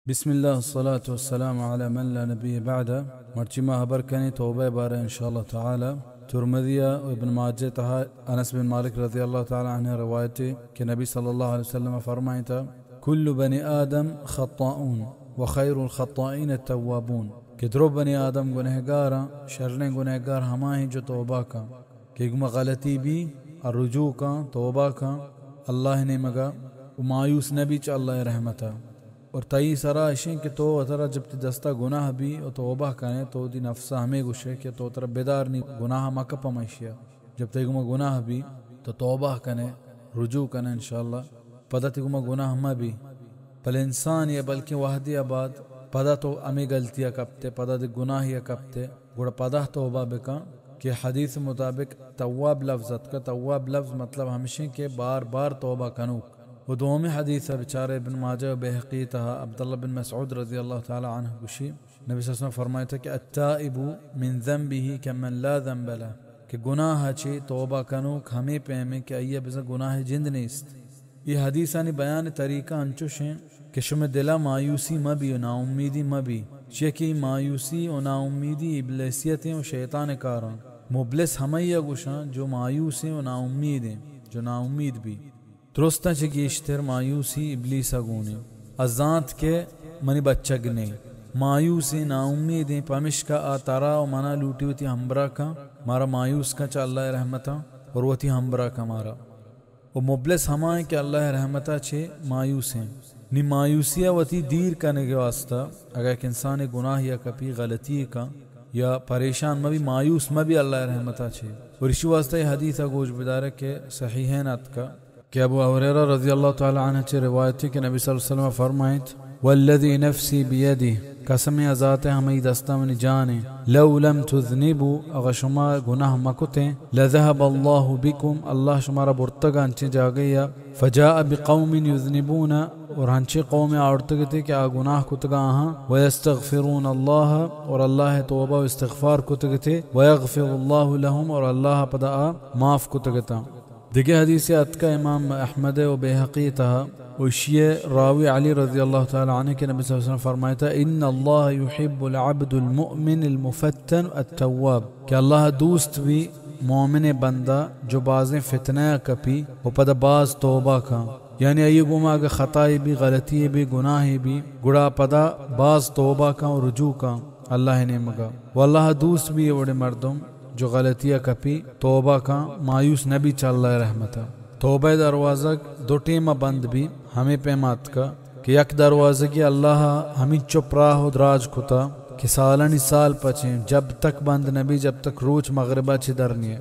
بسم اللہ، الصلاة والسلام علی من لا نبی بعدہ۔ مرچی ما حبر کنیں توبہ بارہ انشاءاللہ تعالی۔ ترمذی و ابن ماجہ تہا انس بن مالک رضی اللہ تعالی عنہ روایت کہ نبی صلی اللہ علیہ وسلم فرمائتا، کل بنی آدم خطاؤن و خیر الخطائین التوابون، کہ درو بنی آدم گنہگاراں، شریں گنہگار ہمائیں جو توبہ کن۔ کہ گما غلطی بی، ء رجوع کن، توبہ کن اللہ نیمگا، و مایوس نبی چہ اللہ رحمتا۔ اور تئی سرا اشیں کہ تو ترا جب تی دستا گناہ بی و توبہ کنے، تو دی نفسا ہمیں گوشے کہ تو ترا بدار نی گناہ مکپ ہمیشیا۔ جب تئی گما گناہ بی تو توبہ کنے، رجوع کنے انشاءاللہ، پدا تی گما گناہ مہ بی۔ بلے انسان یا بلکیں وہدی ء بعد پدا تو ہمے غلطی ء کپتے، پدا دے گناہی ء کپتے، گڑا پدا توبہ بکن کہ حدیث مطابق تواب لفظ اتکا۔ تواب لفظ مطلب ہمشیں کہ بار بار توبہ کنوک۔ و دومی حدیث ء بچارے ابن ماجہ و بیہقی تہا عبداللہ بن مسعود رضی اللہ تعالی عنہ گوشی، نبی صلی اللہ علیہ وسلم فرمائتا کہ التائب من ذنبه كمن لا ذنب له، کہ گناہ چی توبہ کنوک ہمیں پیمیں کہ آئی بزن گناہ جند نیست۔ اے حدیثانی بیان طریقہ انچوش انت کہ شمئے دلا مایوسی مہ بی و ناامیدی مہ بی، چیا کہ اے مایوسی و ناامیدی ابلیسیتیں و شیطان کاراں۔ مبلس ہمائی ء گوشاں جو مایوسیں و ناامیدیں، جو ناامید بی۔ درستاں چہ گیشتر مایوسی ابلیس ء گونیں۔ ء زانت کہ منی بچگ نے۔ مایوسیں، ناامیدیں، پمشکا آ ترا و منا لوٹی وتی ہمبراہ کن، مارا مایوس کن چہ اللہ ء رحمتاں اور وتی ہمبراہ کن مارا۔ و مبلس ہما انت کہ اللہ ء رحمت ء چہ مایوس انت۔ نی مایوسی ء وتی دیر کنگ ء واستہ اگاں یک انسانے گناہ یا کپی غلطی کن یا پریشان مہ بی، مایوس مہ بی اللہ ء رحمت ء چہ۔ اور اشی واستہ اے حدیث ء گوش بدارے کہ صحیحین اتکا کہ ابو ہریرہ رضی اللہ تعالی عنہ چہ روایت انت کہ نبی صلی اللہ علیہ وسلم فرمائیت، والذی نفسی بیدہ، قسم ء ذات ء ہمئی دستا منی جان ء، لو لم تذنبوا، اگاں شما گناہ مکتیں، لذهب اللہ بکم، اللہ شمارا برتگ انچیں جاگہے ء، فجاء بقوم یذنبون، اور ہنچیں قومے آورتگتے کہ آ گناہ کتگا آہاں، ویستغفرون اللہ، اور اللہ ء توبہ و استغفار کتگتے، ویغفر اللہ لهم، اور اللہ پدا آ معاف کتگتاں۔ دگہ حدیثے اتکا امام احمد و بیہقی تہا، و اشی راوی علی رضی اللہ تعالی عنہ کہ نبی صلی اللہ علیہ وسلم فرمائیتا، ان اللہ یحب العبد المؤمن المفتن التواب، کہ اللہ دوست بی مومن بندہ جو بازیں فتنہ کپی و پدا باز توبہ کن، یعنی آئی گوما اگہ خطائے بی، غلطی بی، گناہے بی، گڑا پدا باز توبہ کن و رجوع کن اللہ نیمگا۔ و اللہ دوست بی اے وڑیں مردم جو غلطی ء کپی، توبہ کن، مایوس نہ بی چہ اللہ ء رحمت ء۔ توبہ ء دروازگ دو ٹیم ء بند بی، ہمے پیم ء اتکا کہ یک دروازگے اللہ ء ہمینچو پراہ و دراج کتا کہ سالانی سال پچیں جب تک بند نہ بی، جب تک روچ مغرب ء چہ در نیے۔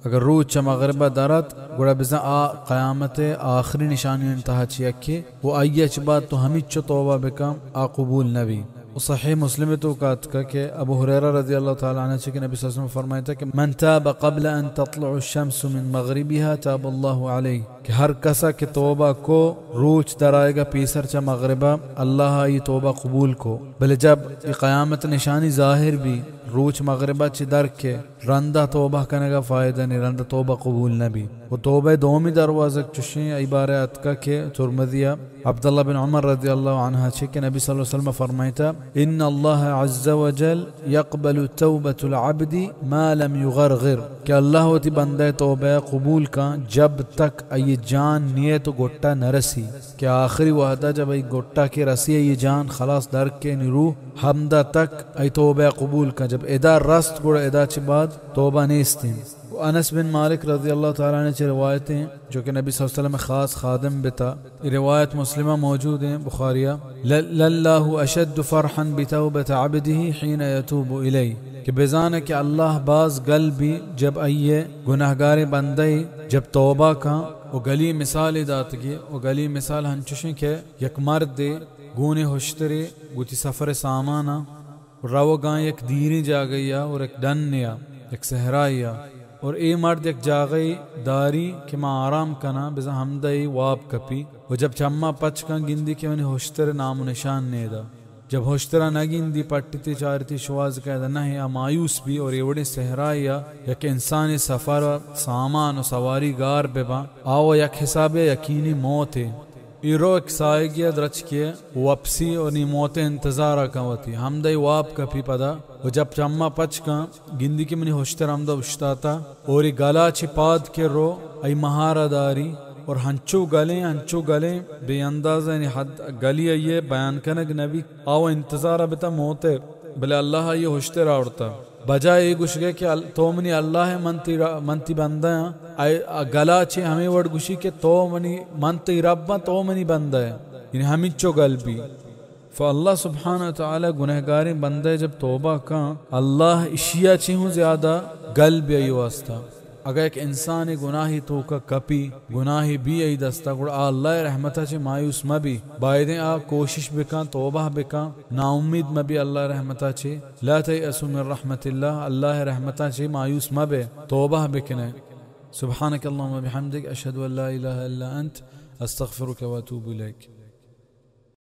اگر روچ چہ مغرب ء در ات، گڑا بزاں آ قیامت ء آخری نشانیانی تہا چہ یکے، و آئی ء چہ بعد تو ہمینچو توبہ بکن، آ قبول نہ بی۔ و صحیح مسلم ء توکا اتکا کہ ابو ہریرہ رضی اللہ تعالی عنہ چہ کہ نبی صلی اللہ علیہ وسلم فرمائیتا کہ من تاب قبل ان تطلع الشمس من مغربها تاب اللہ علیہ، کہ ہر کسا کہ توبہ کو روچ در آئیگا پیسر چہ مغربا، اللہ آئی توبہ قبول کو۔ بلے جب یہ قیامت نشانی ظاہر بی، روچ مغربا چہ در کے، رندا توبہ کنگا فائدہ نی، رندا توبہ قبول نہ بی۔ و توبہ دومی دروازگ چشیں، ای بارے اتکا کہ ترمذی ء عبداللہ بن عمر رضی اللہ عنہ چہ کہ نبی صلی اللہ علیہ وسلم فرمائیتا، ان اللہ عز وجل یقبل توبۃ العبد ما لم یغرغر، کہ اللہ وتی بندہ توبہ قبول کن جب تک ای جان نیت و گٹا نہ رسی، کہ آخری وحدہ جب ای گٹا کے رسی ای جان خلاص در کے نی روح، ہمدا تک ای توبہ قبول کن۔ جب ادا رست گڑا ادا چہ بعد توبہ نیستیں۔ و انس بن مالک رضی اللہ تعالی عنہ چہ روایتیں، جو کہ نبی صلی اللہ علیہ وسلم خاص خادم بتا۔ یہ روایت مسلمہ موجود ہیں، بخاریہ۔ ل-، للہ اشد فرحا بتوبۃ عبدہ حین یتوب الیہ، کہ بزانے کہ اللہ باز گل بی جب ائیے گناہگاریں بندے جب توبہ کن۔ و گلی مثال داتگی، و گلی مثال ہنچشیں کہ یک مردے گونے ہشترے گوتی سفر سامانا روگاں یک دیریں جاگہے ء اور یک ڈنے ء، یک صحرائے ء، اور اے مرد یک جاگہے داری کہ ما آرام کناں، بزاں ہمدا اے واب کپی و جب چماں پچ کن گندی کہ منی ہشتر نام و نشان نیدا۔ جب ہشترا نہ گندی، پٹتی چارتی شواز کئیدا نہ، آ مایوس بی اور اے وڑیں صحرائے ء یک انسانے سفر سامان و سواری گار بباں، آ و یک حسابے یقینی موتے۔ ای رو ایک سائگی درچکے وپسی و نی موت انتظار کن وتی۔ ہمدئی واب کپی پدا و جب چما پچ کن، گندی کہ منی ہشتر ہمدا اشتاتا اور ای گلا چی پاد کے رو ای مہارا داری اور ہنچو گلیں، ہنچو گلیں، بے اندازہ یعنی حد گلی ای بیان کنگ نبی۔ آو انتظار بتا موت، بلے اللہ ای ہشتر آورتا۔ بجائے اے گوشگے کہ ال-، تو منی اللہ ئے، من تی ر-، من تی بندہ آں، اے گلا چے ہمے وڑ گوشی کہ تو منی، من تی رب آں، تو منی بندہ ئے۔ یعنی ہمینچو گل بی۔ فاللہ سبحانہ و تعالی گنہگاریں بندہ جب توبہ کن، اللہ اشیا چے ہوں زیادہ گل بی ای واسطہ۔ اگہ یک انسانے گناہے توکا کپی، گناہے بی ای دستا، گڑا آ اللہ رحمتا چے مایوس مبی۔ بایدیں آ کوشش بکن، توبہ بکن، ناامید مبی اللہ رحمتا چے۔ لا تیأسوا من رحمة اللہ، اللہ رحمتا چے مایوس مبے، توبہ بکنے۔ سبحانك اللهم وبحمدك، اشهد ان لا اله الا انت، استغفرك واتوب اليك۔